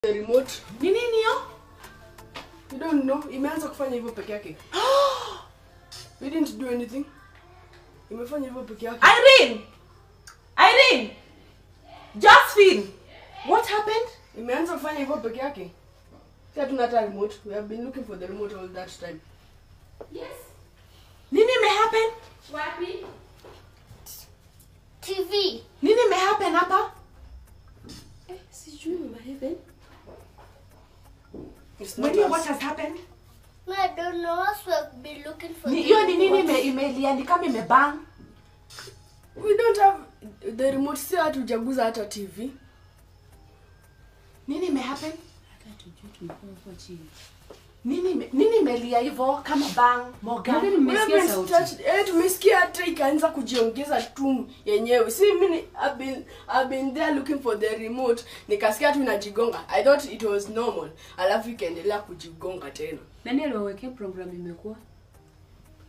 The remote. Ni nini hiyo? You don't know. Imeanza kufanya hivyo peke yake. We didn't do anything. Imefanya hivyo peke yake. Irene! Josephine! What happened? Imeanza kufanya hivyo peke yake. Sasa tunata remote. We have been looking for the remote all that time. Yes. Nini me happen? Wapi? TV. Nini me happen hapa? Sijui mama Heaven. It's not When us. what has happened? I don't know. So I've been looking for. Hiyo ni nini imeilia ni kama imebang? We don't have the remote. Si hatujaguza hata TV. Nini me happen? Hata tujui tumekuwa huko chini. Nini imelia hivyo kama bang Morgan? Mbona We nimesikia haven't sauti? touched. Tumesikia hata ikaanza kujiongeza tu yenyewe. Si mimi I've been there looking for the remote. Nikasikia tu inajigonga. I thought it was normal. Alafu ikaendelea kujigonga tena. Nani aliwawekea program imekuwa?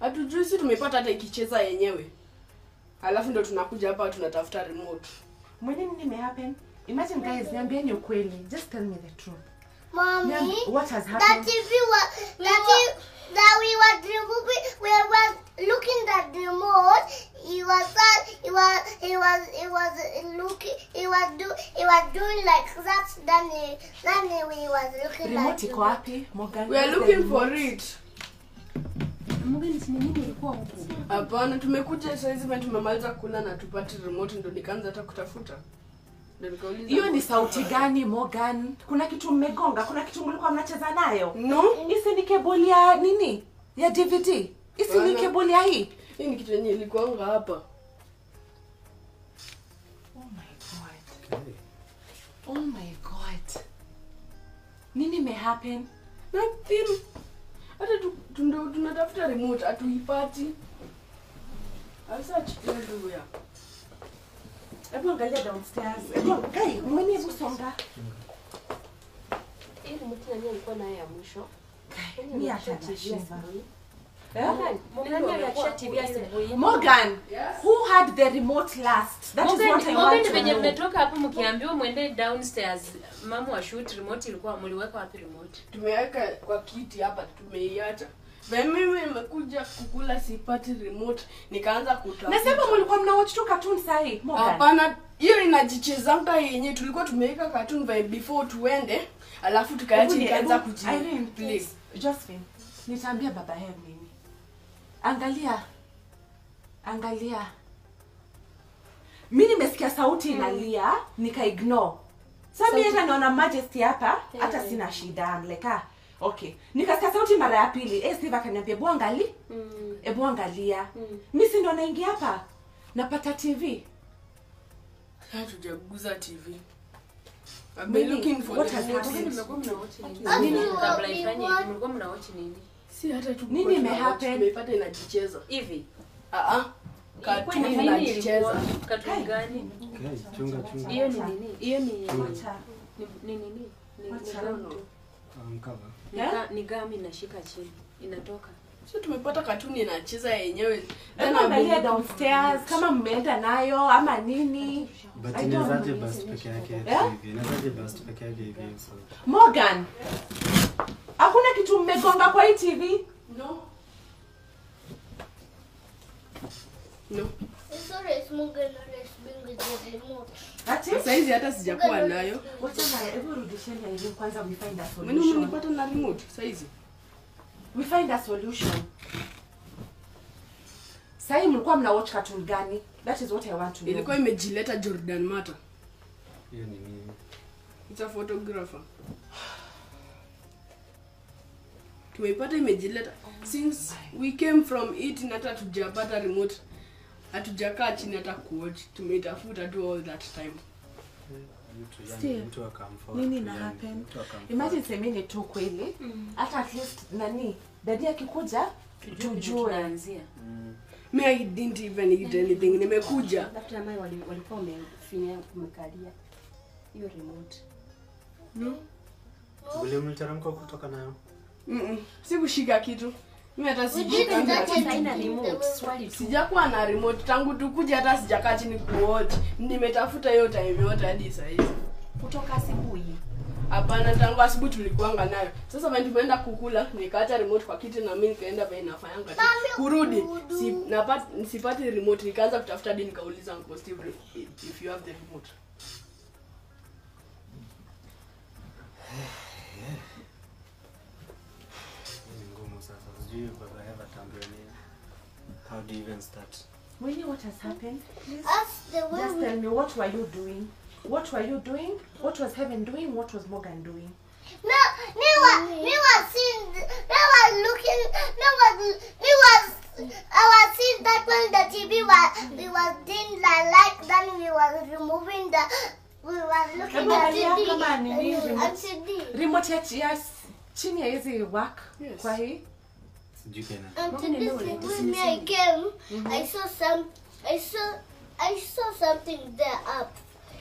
Hatujui, si tumepata hata ikicheza yenyewe. Alafu ndo tunakuja hapa tunatafuta remote. Mwenye nini me happen? Imagine guys, niambieni ukweli. Just tell me the truth. Mommy. What has That happened? TV was that we were looking at the remote. He was doing like that. Then we was looking Remote at iko wapi? Morgan. We are where's the looking for remote? it. Morgan, si nini ulikuwa huko? Hapana, tumekuja sasa hivi tumemaliza kula na tupate remote ndo nikaanza hata kutafuta. Ndio nikauliza. Hiyo ni sauti gani Morgan? Kuna kitu mmegonga? Kuna kitu mlikuwa mnacheza nayo? No? Isi ni cable ya nini? Ya DVD? Isi ni Bana. cable ya hii? Hii ni kitu yenye ilikuanga hapa. Oh my god. Oh my god. Nini me happen? Nothing. Hata tunatafuta remote atuipati. Asa everywhere. Hebu angalia downstairs. Hebu kai, mwenye busonga. Hii remote nani alikuwa nayo ya mwisho? Mimi hata nashiba. Nani aliachia TV asubuhi? Morgan, Yes? who had the remote last? That is what I want to Venye know. mmetoka hapo mkiambiwa mwende downstairs, mama wa shoot remote ilikuwa mliweka wapi remote? Tumeweka kwa kiti hapa tumeiacha. Mimi nimekuja kukula sipati remote nikaanza kutafuta. Nasema mlikuwa mnawatch tu cartoon sahi, Morgan. Hapana, hiyo inajichezanga yenyewe. Tulikuwa tumeweka cartoon by before tuende, alafu tukaacha ikaanza Irene, kujiplay. Josephine, nitaambia baba hem nini. Angalia. Mimi nimesikia sauti inalia, nika ignore. Sasa mimi hata naona Majesty hapa, hata sina shida, I'm like okay. Nikasikia sauti mara ya pili. Steve akaniambia, "Ebu angali." Ebu angalia. Mimi si ndo naingia hapa. Napata TV. Hatujaguza TV. I've Nini? been looking for What the has remote. happened? Mlikuwa mnawatch nini? Nini? Kabla ifanye hivi mlikuwa mnawatch nini? Si hata tu Nini imehappen? Tumepata inajicheza. Hivi. Cartoon Ilikuwa inajicheza. Cartoon gani? Chunga. Hiyo ni nini? Hiyo ni Wacha. ni nini? Wacha. Ni gami nashika chini. Inatoka. So tumepata cartoon inacheza yenyewe. Hebu angalia downstairs kama mmeenda nayo ama nini. But I don't inazaje know. bust peke yake Yeah? hivi? Inazaje bust peke yake hivi? So Morgan, hakuna kitu mmegonga kwa hii TV? No. Sorry, Morgan always bring with the remote. Ati? Sasa hizi hata sijakuwa nayo. Wacha na hebu rudisheni ile kwanza we find a Mimi solution. umenipata na remote sasa hizi. We find a solution. Sasa mlikuwa mna watch cartoon gani? That is what I want to know. Ilikuwa imejileta Jordan Mata. hiyo ni nini? It's a photographer. Tumeipata imejileta. Since we came from it na hata tujapata remote. Hatujakaa chini hata kuwatch. Tumeitafuta tu all that time. Still, Mtu akamfort. nini na happen? Imagine semeni tu kweli. Hata at least nani? Dadi akikuja tujue. Tunaanzia. Me I didn't even eat anything. Nimekuja. Daktari ambaye walikuwa wamefinya kumekalia hiyo remote. No. Ule mliteremka kutoka nayo. Sikushika kitu. Mimi hata We sijui didn't kama touch Haina anything. remote, swali tu. sijakuwa na remote tangu tukuja, hata sijakaa chini kuwatch. Nimetafuta hiyo time yote hadi saa hizi. Kutoka asubuhi. Hapana, tangu asubuhi tulikuanga nayo. Sasa when tumeenda kukula, nikaacha remote kwa kiti na mimi nikaenda pale nafanyanga tu. Kurudi, sipati remote, nikaanza kutafuta hadi nikauliza Uncle Steve if you have the remote. How do you even start? Really, what has happened? Please. That's the way Just we tell me, what were you doing? What were you doing? What was Heaven doing? What was Morgan doing? No, me was seeing, me was looking, I was seeing that when the TV we was doing like then we was removing we was looking at TV. Come on, you need And CD. remote ya chini ya hizi work Yes. kwa hii. Sijui tena. And today when me I came, I saw something there up.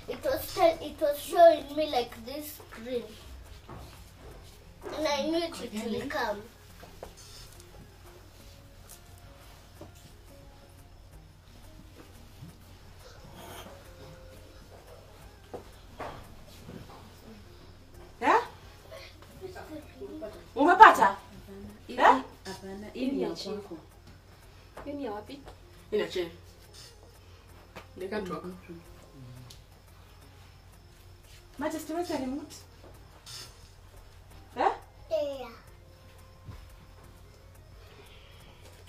It was showing me like this screen. And I knew it will come. Eh? Umepata? Hapana, hii ni ya kwako. Hii ni ya wapi? Ina chini. They can't talk. Majesty, where's the remote? Eh? Yeah.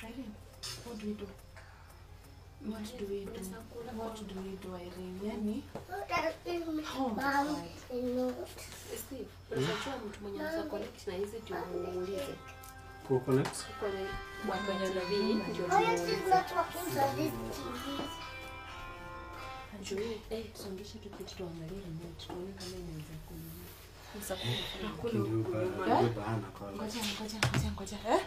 Irene, what do we do? What do we do? What do we do, Irene? Yani? Oh my Mom, God. I know. Steve, unajua mtu mwenye anaweza connect na hizi ndio muulize. Connect? Kwa watu wenye TV ndio Why is muulize. it not working on this TV? Njoo, tusongeshe tu kitu tuangalie remote. Tuone kama inaweza kununua. Kinduka, bahana kwa. Ngoja. Eh?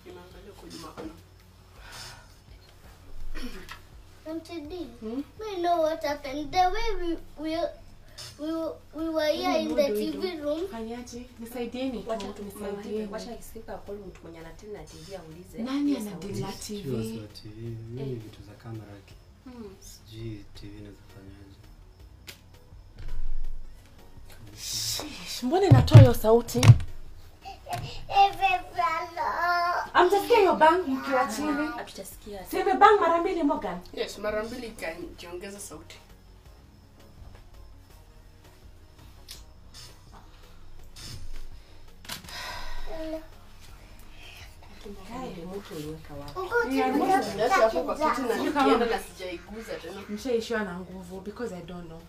Nimeangalia kwa nyuma kuna. MTD, we know what happened. The way we were here in the TV room. Fanyaje? Nisaidieni tu, nisaidieni. Washa kisika kwa mtu mwenye anatenda na TV aulize. Nani anadila Sijui TV? wasi wa TV. Mimi vitu za kamera. Sijui TV inaweza fanyaje. Shish, mbona inatoa hiyo sauti? Amtasikia hiyo bang mkiwa chini. Hatutasikia. Sema bang mara mbili Morgan. Yes, mara mbili ikajiongeza sauti. Remote uliweka wapi? Ndio hapo kwa kiti na nikienda na sijaiguza tena. Nishaishiwa na nguvu because I don't know.